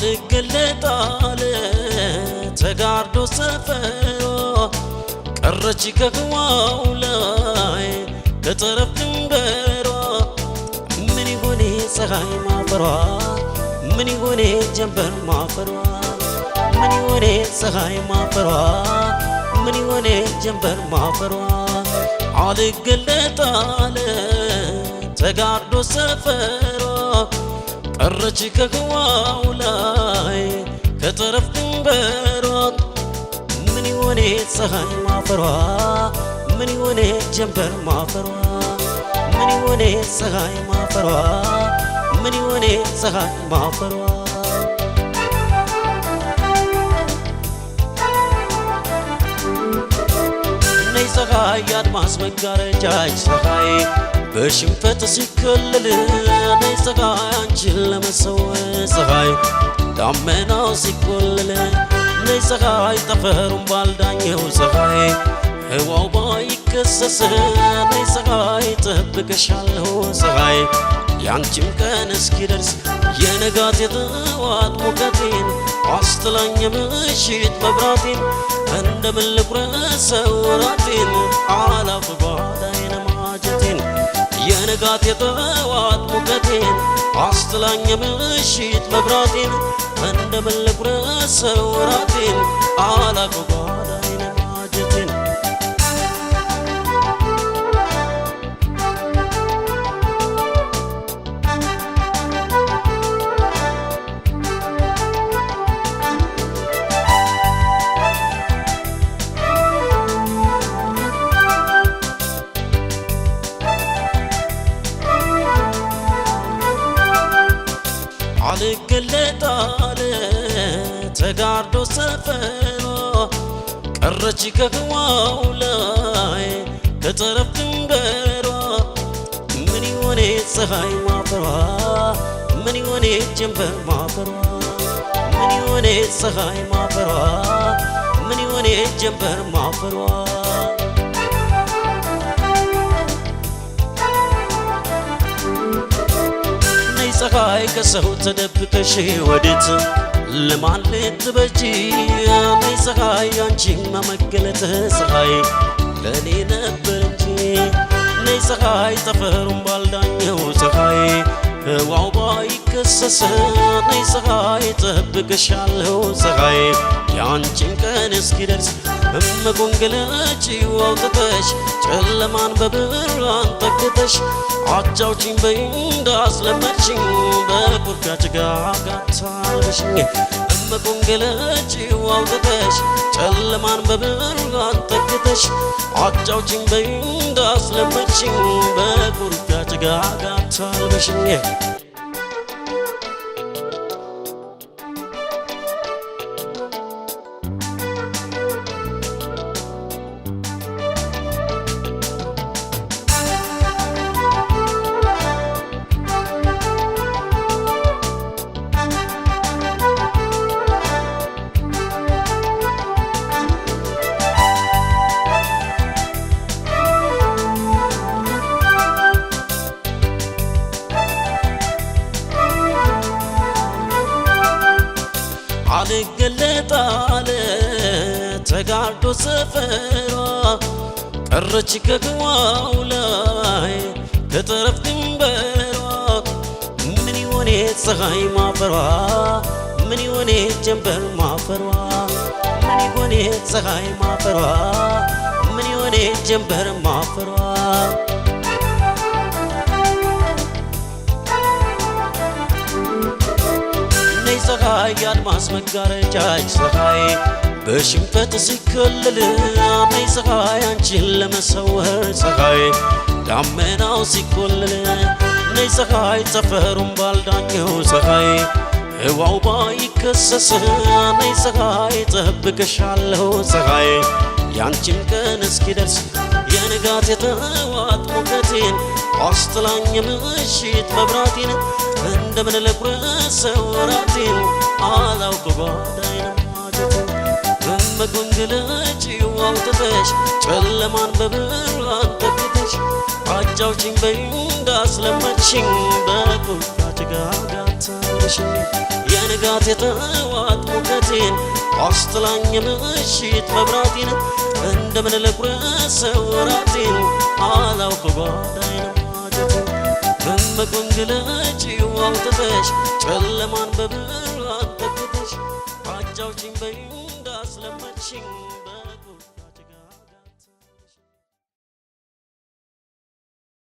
አልገለጣለ ተጋርዶ ሰፈሯ ቀረች ከህዋው ላይ ከጠረፍ ድንበሯ። ምን ይሆን ፀሐይ ማፈሯ? ምን ይሆን ጀንበር ማፈሯ? ምን ይሆን ፀሐይ ማፈሯ? ምን ይሆን ጀንበር ማፈሯ? አልገለጣለ ተጋርዶ ሰፈሯ ቀረች ከህዋው ላይ ከጠረፍ ድንበሯ። ምን ይሆን ፀሐይ ማፈሯ? ምን ይሆን ጀንበር ማፈሯ? ምን ይሆን ፀሐይ ማፈሯ? ምን ይሆን ፀሐይ ማፈሯ? ነይ ፀሐይ የአድማስ መጋረጃች ፀሐይ በሽንፈት ሲከለል፣ ነይ ፀሐይ አንቺን ለመሰወር ፀሐይ ዳመናው ሲቆለል፣ ነይ ፀሐይ ጠፈሩን ባልዳኘው ፀሐይ ህዋው ባይከሰስ፣ ነይ ፀሐይ ጠብቅሻለሁ ፀሐይ ያንቺም ቀን እስኪደርስ። የንጋት የጠዋት ሙቀቴን አስጥላኝ የምሽት መብራቴን፣ እንደምን ልቁረሰው ራቴን አላፍ ጓዳዬን ማጀቴን። የንጋት የጠዋት ሙቀቴን አስጥላኝ የምሽት መብራቴን፣ እንደምን ልቁረሰው ራቴን አላፍ ጓዳዬን ማጀቴን። አልገለጣለ ተጋርዶ ሰፈሯ ቀረች ከህዋው ላይ ከጠረፍ ድንበሯ። ምን ይሆን ፀሐይ ማፈሯ? ምን ይሆን ጀንበር ማፈሯ? ምን ይሆን ፀሐይ ማፈሯ? ምን ይሆን ጀንበር ማፈሯ? ነይ ፀሐይ ከሰው ተደብቀሽ ወዴት ለማን ልትበጂ? ነይ ፀሐይ አንቺማ መገለጥ ፀሐይ ለእኔ ነበር እንጂ። ነይ ፀሐይ ጠፈሩን ባልዳኘው ፀሐይ ህዋው ባይከሰስ፣ ነይ ፀሐይ ጠብቅሻለሁ ፀሐይ ያንቺን ቀን እስኪደርስ። እመቁን ግለጪው አውጥተሽ ጨለማን በብርሃን ተክተሽ፣ አጫውቺኝ በይ እንዳስለመድሽኝ በኩርፊያ ጭጋግ አታልበሽኝ። እመቁን ግለጪው አውጥተሽ ጨለማን በብርሃን ተክተሽ፣ አጫውቺኝ በይ እንዳስለመድሽኝ በኩርፊያ ጭጋግ አታልበሽኝ። አልገለጣለ ተጋርዶ ሰፈሯ ቀረች ከህዋው ላይ ከጠረፍ ድንበሯ። ምን ይሆን ፀሐይ ማፈሯ? ምን ይሆን ጀንበር ማፈሯ? ምን ይሆን ፀሐይ ማፈሯ? ምን ይሆን ጀንበር ማፈሯ? ነይ ፀሐይ የአድማስ መጋረጃች ፀሐይ በሽንፈት ሲከለል፣ ነይ ፀሐይ አንቺን ለመሰወር ፀሐይ ዳመናው ሲቆለል፣ ነይ ፀሐይ ጠፈሩን ባልዳኘው ፀሐይ ህዋው ባይከሰስ ነይ ፀሐይ ጠብቅሻለሁ ፀሐይ ያንቺም ቀን እስኪደርስ የንጋት የጠዋት ሙቀቴን አስጥላኝ ምሽት መብራቴን እንደምን ልቁረሰው ራቴን አላውቅ ጓዳዬን ማጀቴን በመጎን ግለጪው አውጥተሽ ጨለማን በብርሃን ተክተሽ አጫውቺኝ በይ እንዳስለመድሽኝ በቁጣ ጭጋግ አታልብሽኝ የንጋት የጠዋት ሙቀቴን አስጥላኝ ምሽት መብራቴን እንደምን ልቁረሰው ራቴን አላውቅ ጓዳዬን ማጀቴን በመጎን ግለጪው አውጥተሽ ጨለማን በብርሃን ተክተሽ አጫውቺኝ በይ እንዳስለመድሽኝ።